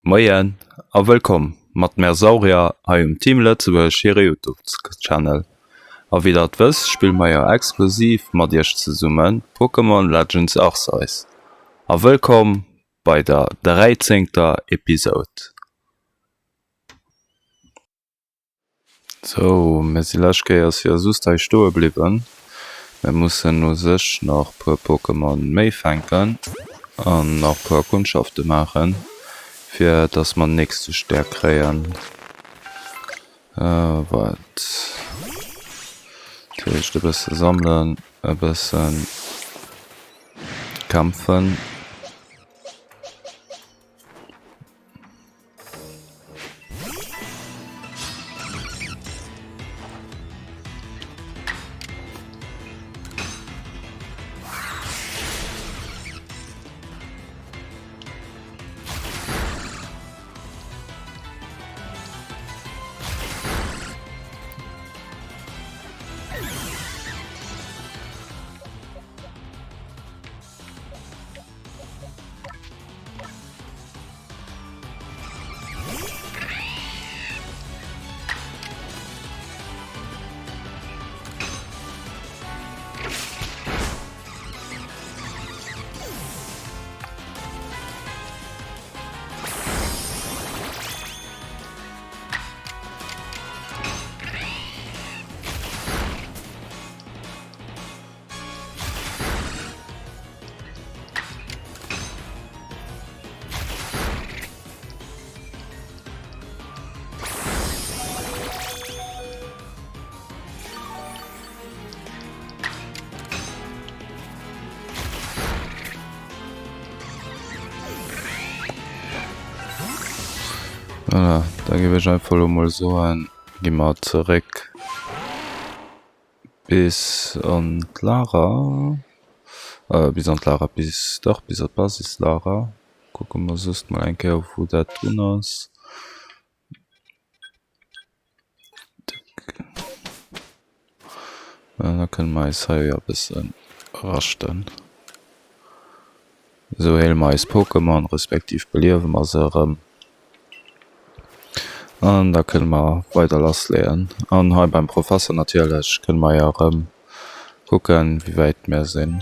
Moien a wëllkomm mat mär Saurier hei um Team Lëtzebuerg hire Youtube Channel. A wéi der et wësst spille mer jo exklusiv mat iech zesummen Pokémon Legends Arceus. A wëllkomm bei der dräizéngter Episode. Sou, mir si lescht Kéiers jo just hei stoe bliwwen. Mir mussen u sech nach puer Pokémon méi fänken an nach puer Kundschafte maachen, fir dass mer den nächste Stär kréien. Wat dat heescht e bësse sammelen, e bësse kämpfen. Voilà, da géif ech einfach elo mol soen, gi mer zeréck. Bis an d'Lager, bis an d'Lager, bis, dach bis an d'Basislager. Kucke mer soss mol eng Kéier wou dat drun ass. Da kënne mer eis hei e bësse raschten. Esou heele mer eis Pokémon, respektiv beliewe mer se erëm. An da kënne mer weider lassleeën. An hei beim Professer natierlech kënne mer jo erëm kucken, wéi wäit mir sinn.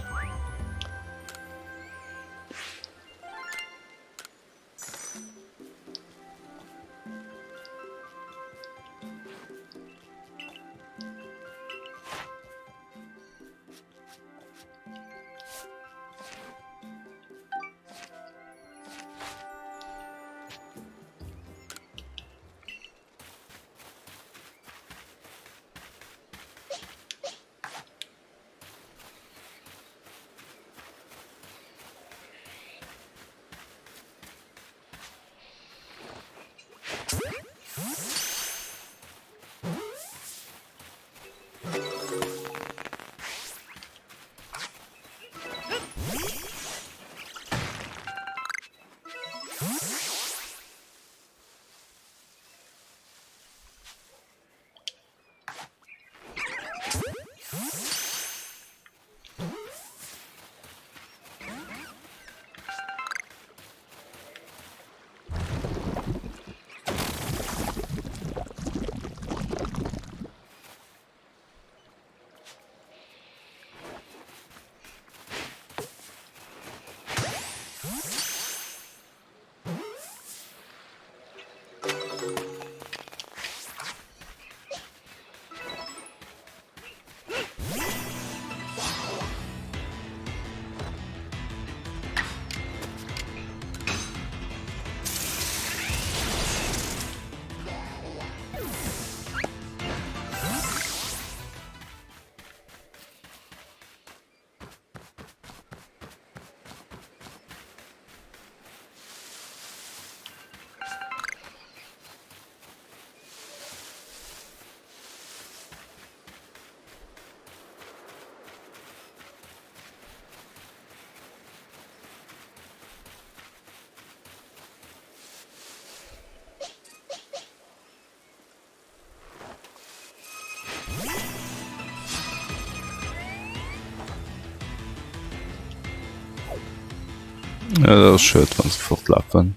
Ja, dat ass schued, wann se fortlafen.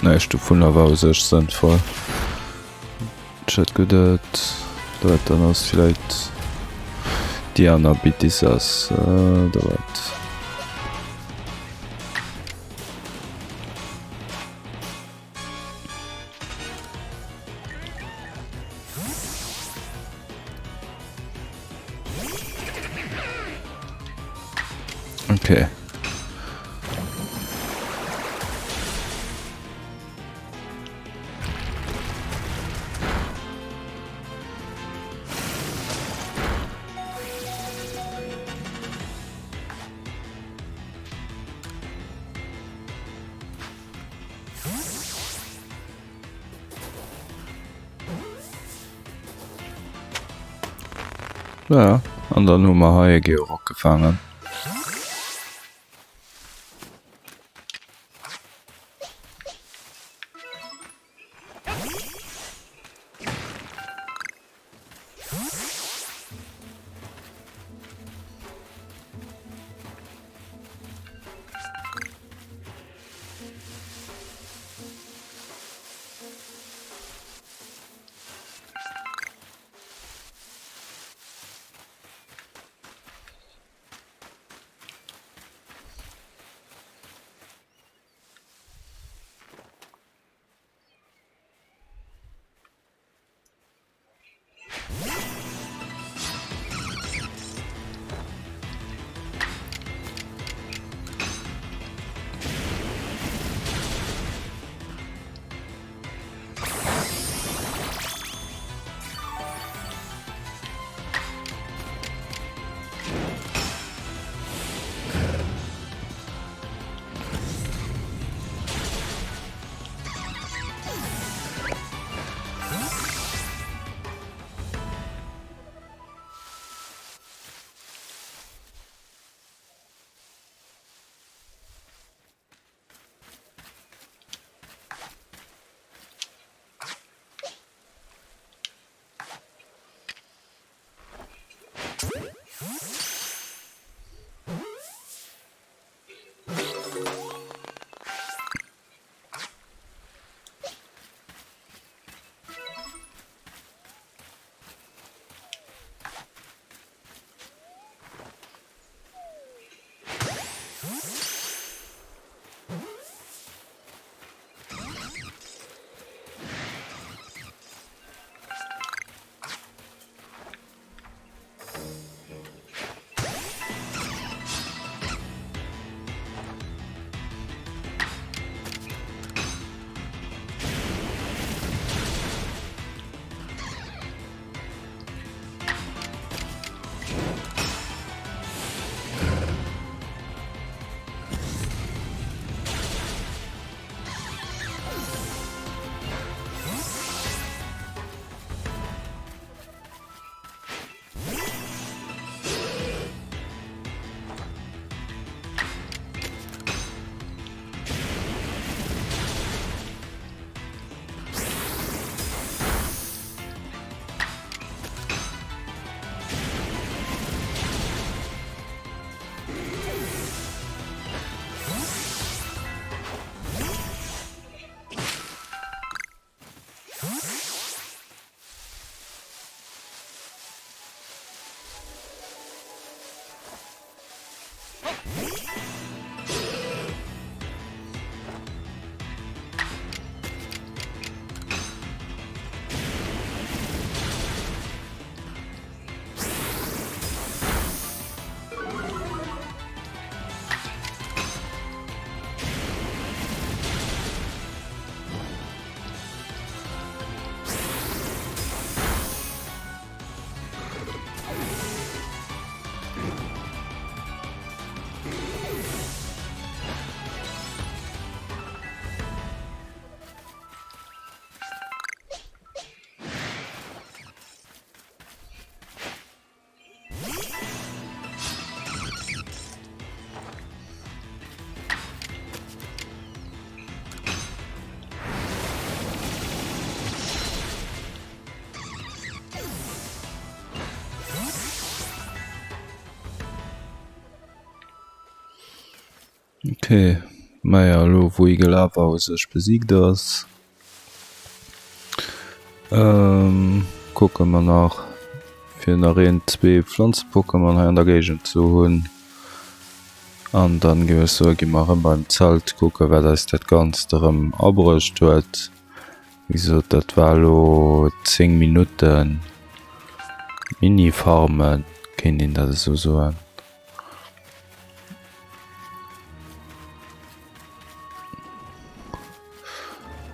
Näischt dovunner war u sech sënnvoll. Chat gëtt et. Dat dann ass vielleicht déi aner Bitissas oder wat? Okay. Ja, an dann hu mer hei e Georock gefaangen. Ok, maja elo wou Igelava u sech besiegt ass, kucke mer nach fir nach een, zwee Pflanze-Pokémon hei an der Géigend ze hunn. An dann géif ech soe gi mer erëm beim Zelt kucke wat eis dat Ganzt erëm abruecht huet. Wéi gesot, dat war elo 10 Minutten Mini-Farmen, kéint een dat esou soen.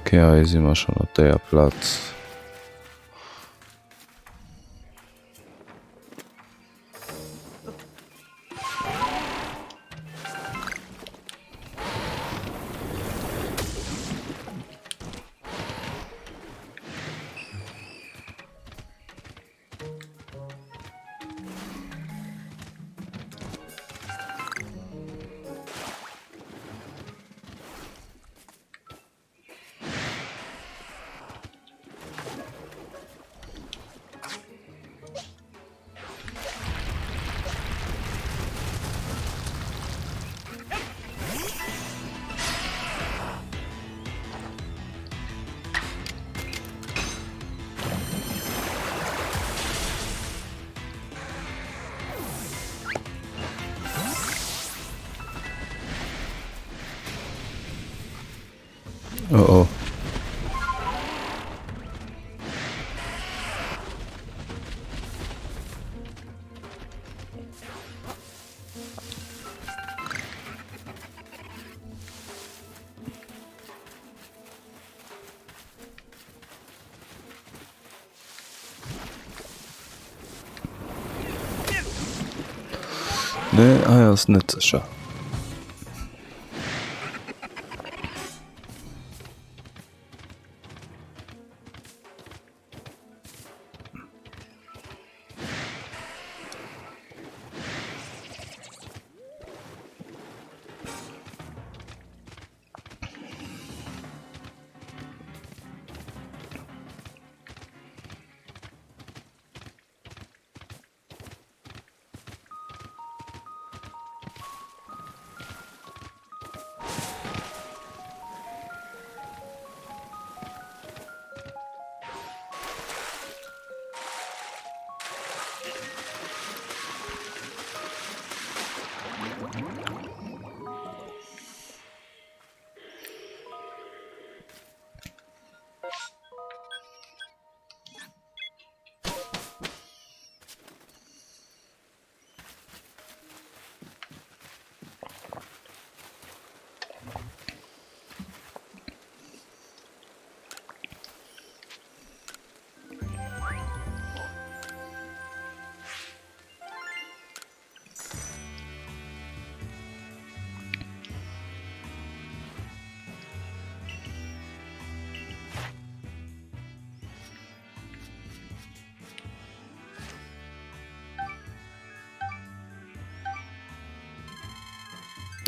Ok, hei si mer schonn op déier Plaz. Oh oh. Nee, hei ass net sécher.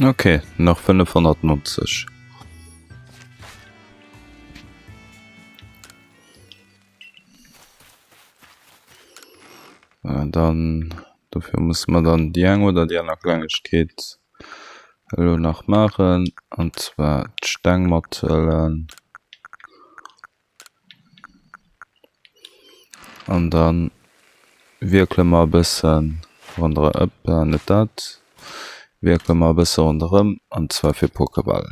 Okay, nach 590. Dann dofir musse mer dann déi eng oder déi aner Klengegkeet elo nach maachen, an zwar d'Steng mathuelen. An dann wierkele mer e bësse ronderëm, net dat, wierkele mer e bësse ronderëm, an zwar fir Pokéball.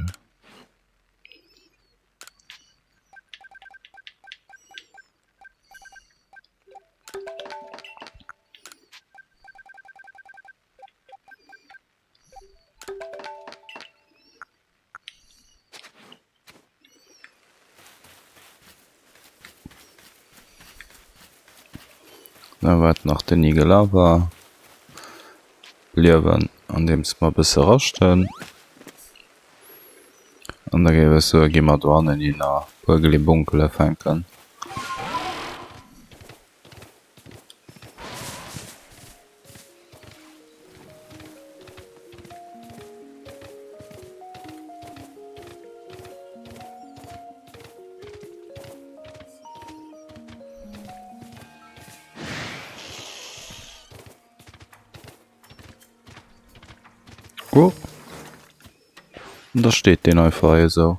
Da waart nach den Igelava liewen, andeems mer e bësse raschten. An da géif ech soe gi mer dohannen hin a puer Glibunkele fänken. Oh. Da steet deen einfach hei esou.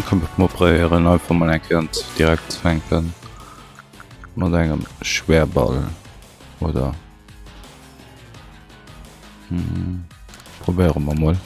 Komm mer probéieren einfach mol eng Kéier direkt ze fänken mat engem Schwerball oder hm, probéiere mer mol.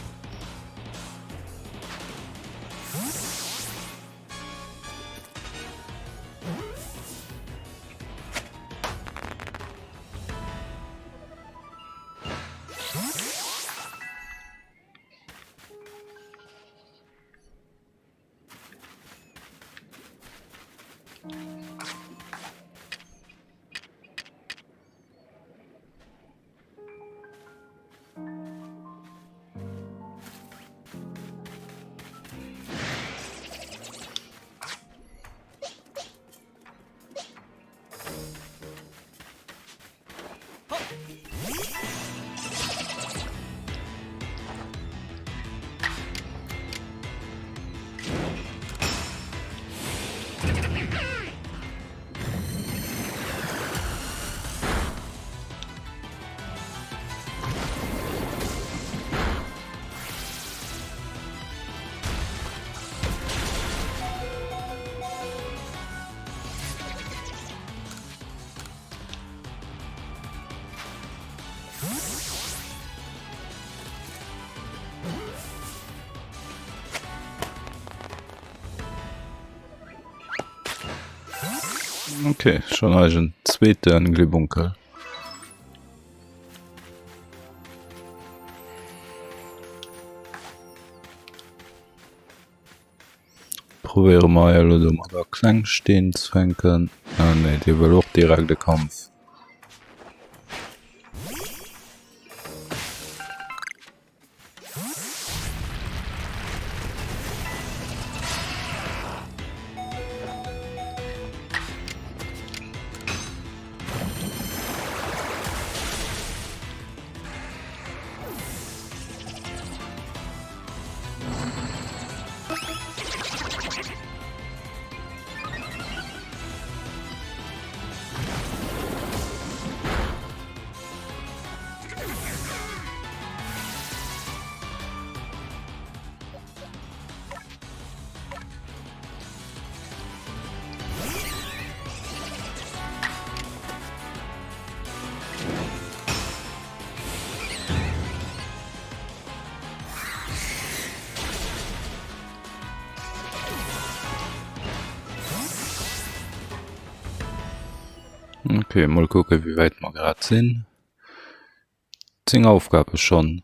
Okay, schon eisen zweeten Glibunkel. Probéiere mer elo do mat der Klengsteen ze fänken. Ah nee, dee wëll och direkt e Kampf. Ok, mol kucke wéi wäit mer grad sinn. 10 Aufgabe schonn.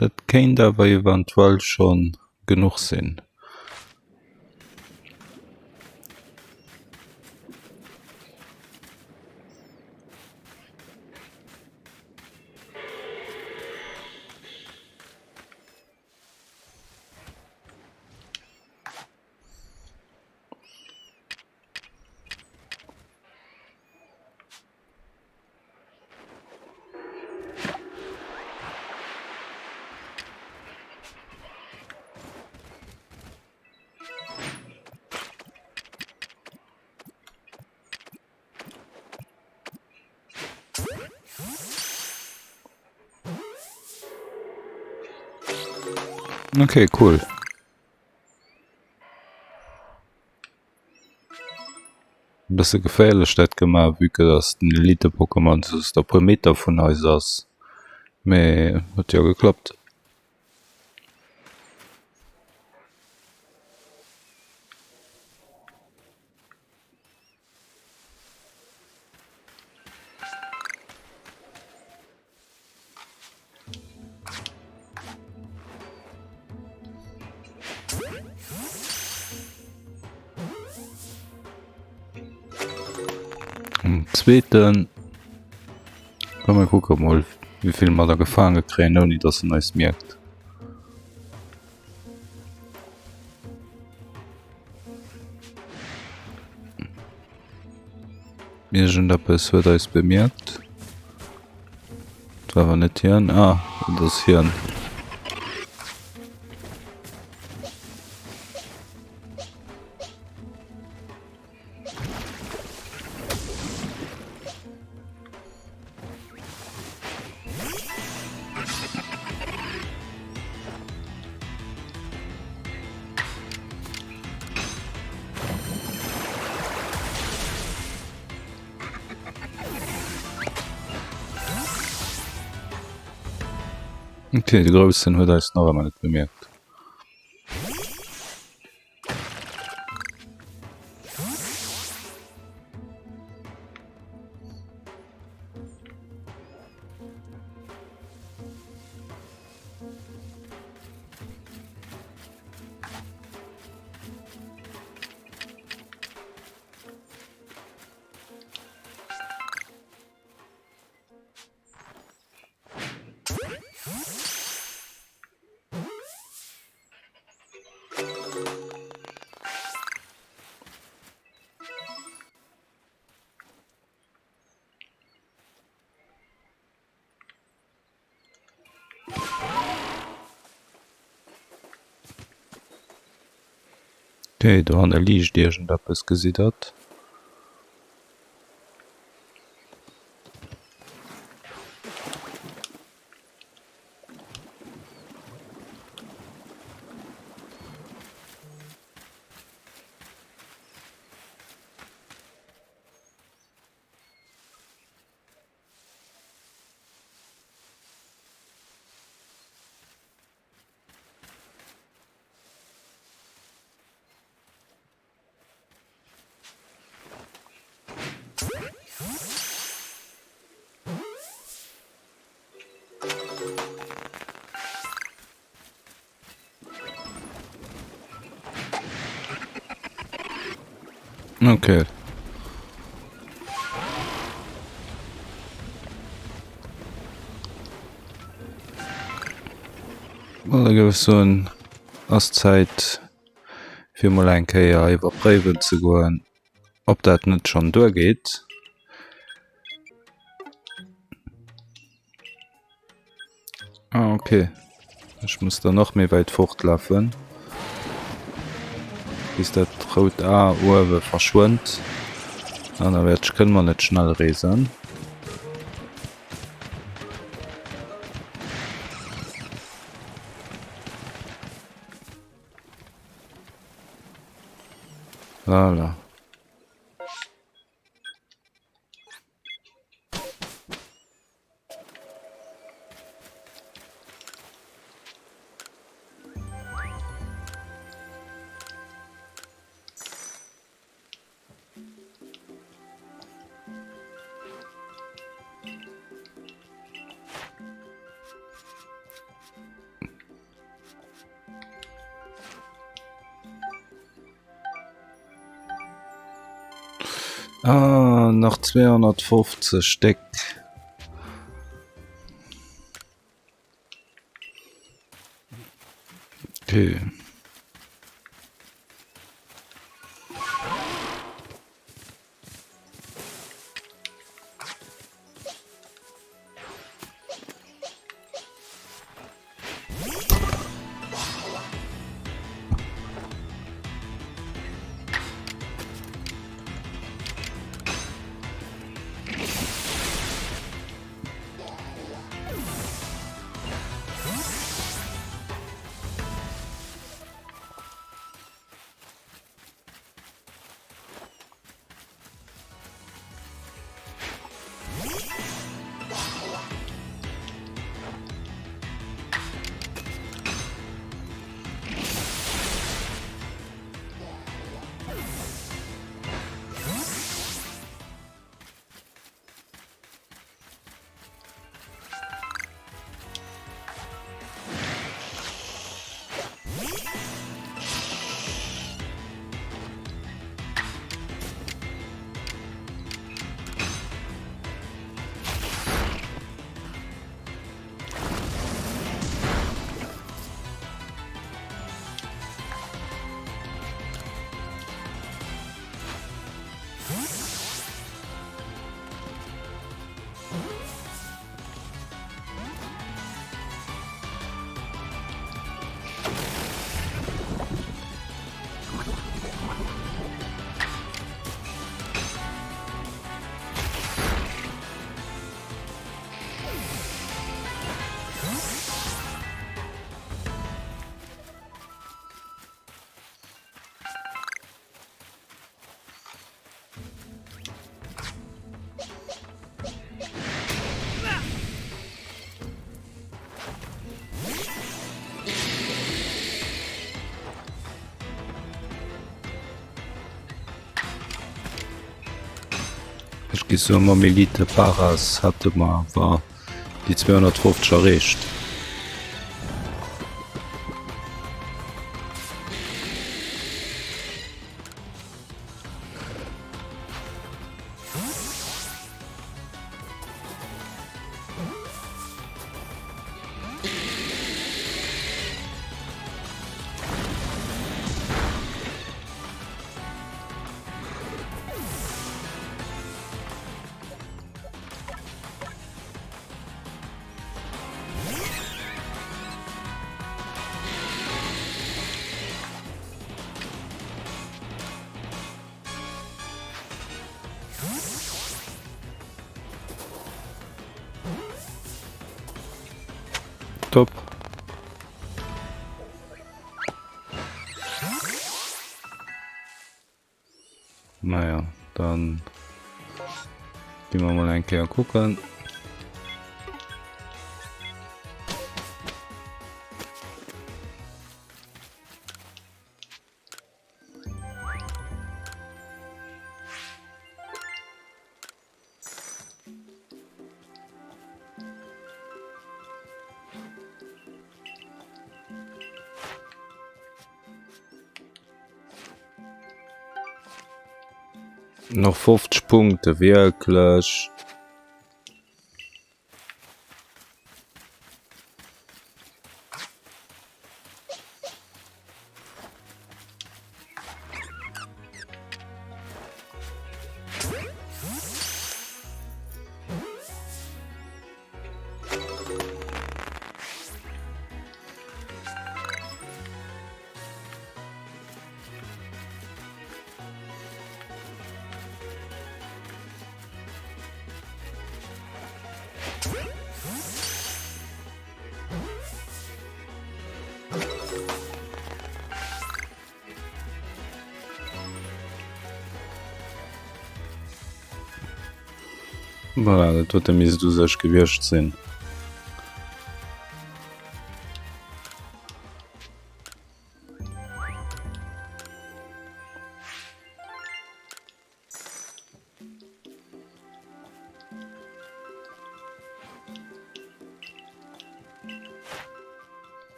Dat kéint awer eventuell schonn genuch sinn. Okay, cool. E bësse geféierlech dat gemaach, vue que dass den Elite-Pokémon just e puer Meter vun eis ass, mee huet jo geklappt. Um zweeten Komm mir kucke mol wéivill mer da gefaange kréien ouni dass en eis mierkt. Iergendeppes huet eis bemierkt. Et war awer net hien. Ah, et ass hien. Okay, de Groussen huet eis nach ëmmer net bemierkt. Okay, do hanne liicht iergendeppes, gesitt der et? Okay. Well, da géif ech soen, ass Zäit fir mol eng Kéier iwwerpréiwen ze goen, ob dat net schonn duergeet. Ah, okay. Ech muss dann nach méi wäit fortlafen. Bis dat rout A uewe verschwënnt. Anerwäerts kënne mer net schnell reesen. Voilà. Ah, nach 250 Stéck. Okay. Ech gi soen, mam Elite Paras hätte mer awer déi 250 erreecht. Top. Naja, dann gehen wir mal eng Kéier kucken. Nach 50 Punkte, wierklech? Voilà, dat huet e misst u sech gewiescht sinn.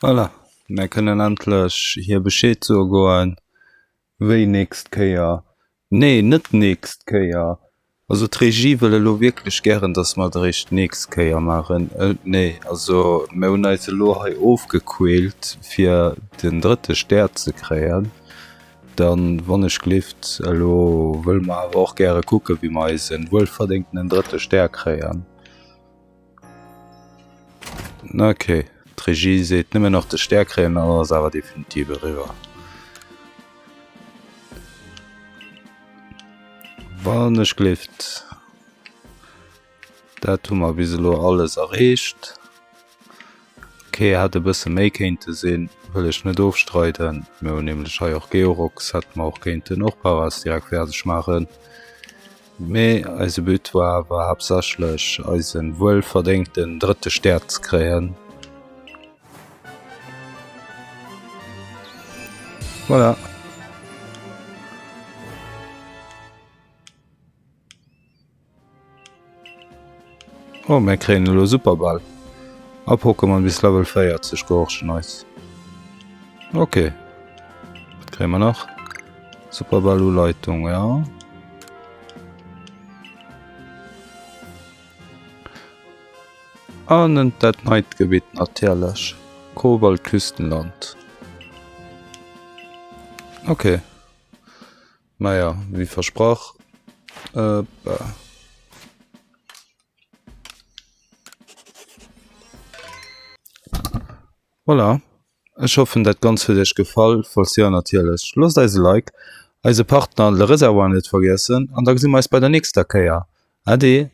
Voilà, mär kënnen endlech hir Bescheed soe goen, wéi nächst Kéier, nee net nächst Kéier, also d'Regie wëll elo wierklech gären, dass mer et eréischt nächst Kéier maachen, nee, also mär hunn eis elo hei ofgequält fir den drëtte Stär ze kréien, dann wann ech glift, elo wëlle mer awer och gäre kucke wéi mer eisen wuelverdéngtenen drëtte Stär kréien. Ok, d'Regie seet nëmmen nach de Stär kréien, dann ass awer definitiv eriwwer. Wann ech gleeft, dat hu mer bis elo alles erreecht. Ok, hätt e bësse méi kéinte sinn, wëll ech net ofstreiden. Mir hunn nämlech hei och Georox, hätte mer och kéinten och Paras direkt fäerdeg maachen. Mee eise But war awer haaptsächlech eisen wuelverdéngten drëtte Stär ze kréien. Voilà. Oh, mir kréien elo Superball. A Pokémon bis Level 40 gehorchen eis. Okay. Wat kréie mer nach? Superball-Uleitung, ja. An dat neit Gebitt natierlech. Kobaltküstenland. Okay. Naja, wéi versprach. Äh, bah. Voilà, ech hoffen dat Ganzt huet iech gefall, falls jo natierlech loosst eis e Like, eise Partner Le Reservoir net vergiessen an da gesi mer eis bei der nächster Kéier. Ade!